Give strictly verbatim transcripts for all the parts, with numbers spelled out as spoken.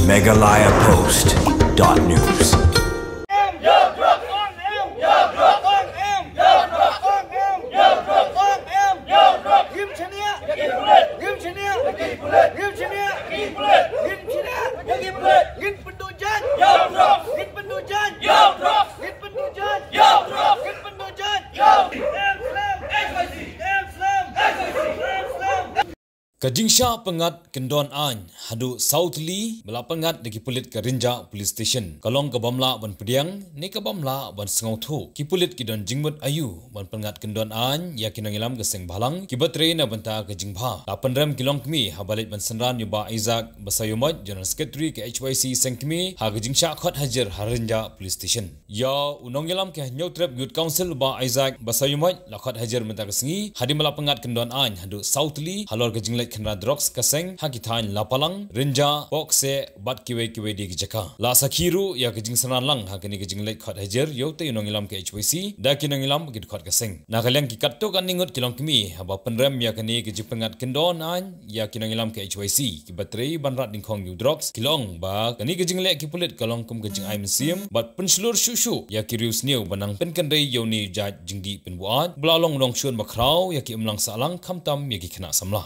Meghalaya Post dot news. Ka jingshah pyngngad kyndon aiñ haduh saw tylli ba la pyngngad da ki pulit ka Rynjah Police Station ka long ka bym lah ban pdiang ne ka bym lah ban sngewthuh. Ki pulit ki don jingmut aïu ban pyngngad kyndon aiñ ïa ki nongïalam ka seng bhalang kiba trei na bynta ka jingbha? La pynrem ki longkmie haba leit ban synran ïa u Bah Isaac Basaiawmoit, General Secretary ka H Y C seng kmie, ha ka jingshah khot hajir ha Rynjah Police Station. Ïa u nongïalam ka Hynñiewtrep Youth Council, u Bah Isaac Basaiawmoit, la khot hajir mynta ka sngi hadien ba la pyngngad kyndon aiñ haduh saw tylli halor ka jingleit khynra drugs ka seng ha ki thaiñ Lapalang, Rynjah, Pohkseh bad kiwei kiwei de ki jaka. La sakhi ruh ïa ka jingsynran lang ha kane ka jingleit khot hajir ïa utei u nongïalam ka H Y C da ki nongïalam ba ki dkhot ka seng. Na ka liang ki katto katne ngut ki longkmie haba pynrem ïa kane ka jingpyngngad kyndon aiñ ïa ki nongïalam ka H Y C kiba trei ban rat dyngkhong ïa u drugs, ki la ong ba kane ka jingleh ki pulit ka long kum ka jingai mynsiem bad pynshlur shuh shuh ïa ki riewsniew ba nang pynkynrei ïa une u jait jingdih pynbuaid ba la long u nongshun bakhraw ïa ki imlang sahlang khamtam ïa ki khynnah samla.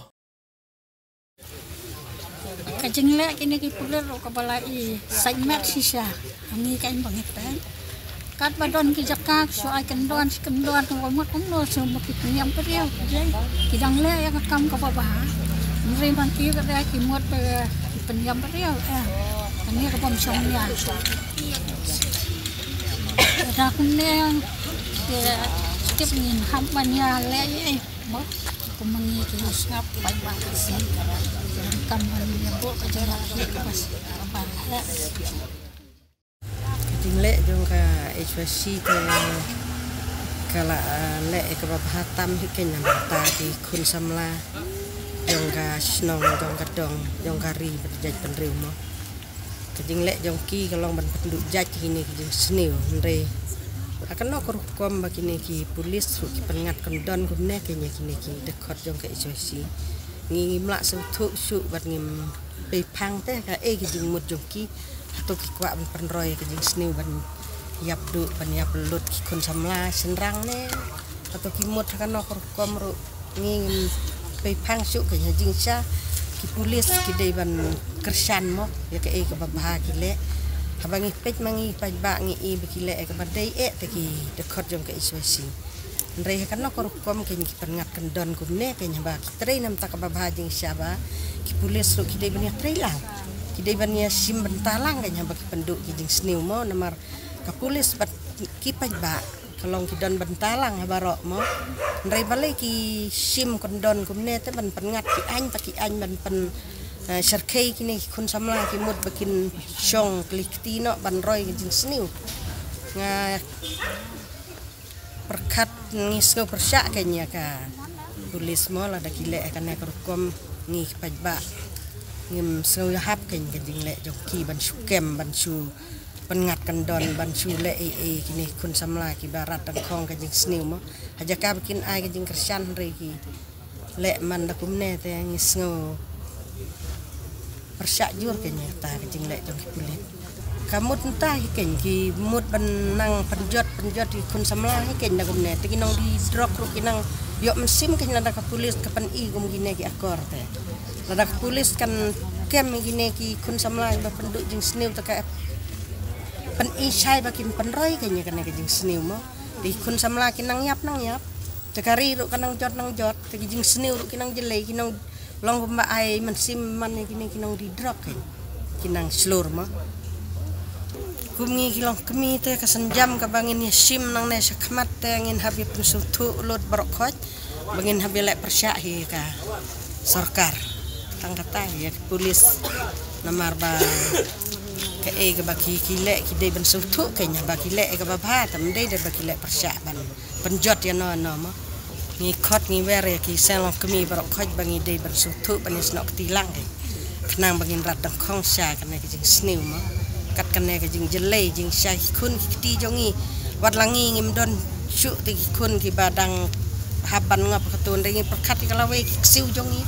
Ka jingleh kine ki pulit ruh kaba la i sait met shisha. Ngi ka im ba ngi peit. Katba don ki jaka ki shu ai kyndon shi kyndon, ka mut kumno shu mut ki pynïap briew. Ki dang leh ïa ka kam kaba bha. Hynrei man ki ba dei ki mut ba ki pynïap briew, eh. Kane ka bym shong ïa. Da kumne, eh, tip ngin hap ban ïa leh, eh. Mo, kumne ki sngap paidbah ka seng. Kam ban ïa buh ka jingïakhih kaba bha. Ka jingleh jong ka H Y C te ka la, ah, leh kaba bha tam hi keiñ na bynta ki khun samla jong ka shnong, jong ka dong, jong ka ri bad jait bynriew mo. Ka jingleh jong ki ka long ban pynduh jait kine ki jingsniew, hynrei ha kano ka rukom ba kine ki pulit ruh ki pyngngad kyndon kumne kine, kine ki dkhot jong ka H Y C. Ngi, ngim lah sngewthuh shuh bad ngim peiphang te kaei ka jingmut jong ki. Hato ki kwah ban pynroi ka jingsniew ban ïap duh, ban ïap lut ki khun samla shynrang ne? Hato ki mut ha kano ka rukom ruh? Ngi, ngim peiphang shuh ka ïa jingshisha. Ki pulit ki dei ban kyrshan mo ïa kaei kaba bha ki leh. Haba ngi peit ma ngi paidbah ngi i ba ki leh ïa kaba dei eh te ki dkhot jong ka H Y C. Hynrei ha kano ka rukom keiñ ki pyngngad kyndon kumne keiñ haba ki trei na bynta kaba bha jingshisha ba ki pulit ruh ki dei ban ïa trei lang. Ki dei ban ïa shim bynta lang keiñ haba ki pynduh ki jingsniew mo, namar ka pulit bad ki paidbah ka long ki don bynta lang ha baroh mo. Hynrei balei ki shim kyndon kumne te ban pyngngad ki aiñ pa ki aiñ ban pyn, eh, shyrkhei kine ki khun samla ki mut ba kin shong kli kti noh ban roi ki jingsniew. Nga pyrkhat ngi sngew pyrshah keiñ ïa ka pulit mo, lada ki leh kane ka rukom ngi ki paidbah ngim sngew ïahap keiñ ka jingleh jong ki ban shu kem, ban shu pyngngad kyndon, ban shu leh ei ei kine khun samla kiba rat dyngkhong ka jingsniew mo. Ha jaka ba kin ai ka jingkyrshan hynrei ki leh man da kumne te ngi sngew pyrshah jur keiñ ïa kata ka jingleh jong ki pulit. Ka mut mynta hi keiñ ki mut ban nang pynjot, pynjot ki khun samla hi keiñ da kumne te ki nongdie drok ruh ki nang ïoh mynsiem keiñ lada ka pulit ka pyni kum kine ki akor te. Lada ka pulit kan kem ïa kine ki khun samla ba pynduh jingsniew te ka pyni shai ba kin pynroi keiñ ïa kane ka jingsniew mo. Te ki khun samla ki nang ïap, nang ïap. Te ka ri ruh ka nang jot, nang jot. Te ki jingsniew ruh ki nang jlei, ki nang long kumba ai mynsiem man ïa kine ki nongdie drok keiñ. Ki nang shlur mo. Kum ngi ki longkmie te ka sienjam kaba ngin ïa shim nangne sha khmat te ngin hap ïa pynsngewthuh lut baroh khoit. Ba ngin hap ïa leh pyrshah hi ka sorkar. Tang kata ïa ki pulit. Namar ba kaei kaba ki, ki leh ki dei ban sngewthuh keiñ ba ki leh kaba bha, te ym dei da ba ki leh pyrshah ban pynjot ïano ïano mo. Ngi khot ngi wer ïa ki seng longkmie baroh khoit ba ngi dei ban sngewthuh ban ïasnoh kti lang keiñ. Khnang ba ngin rat dyngkhong sha kane ka jingsniew mo. Kat kane ka jingjlei jingshisha ki khun ki kti jong ngi. Wat la ngi ngim don shuh te ki khun kiba dang hap ban ngop ha katu, hynrei ngi pyrkhat ïa ka lawei ki ksiew jong ngi.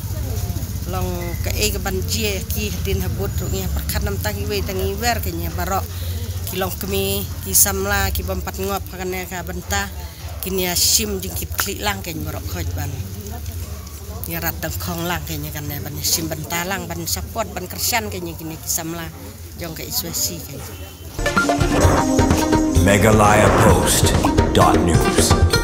Long kaei kaban jia ki hadien habud ruh ngi ha pyrkhat namta kiwei tang ngi wer kein baroh ki longkmie ki samla ki bym pat ngop ha kane ka bynta kin ïa shim jingkitkhlieh lang kein baroh khoit ban ïa rat dang khong lang kein kane ban ïa shim bynta lang ban support ban kyrshan kein kine ki samla jong ka I S W A C kein. Meghalaya Post dot news.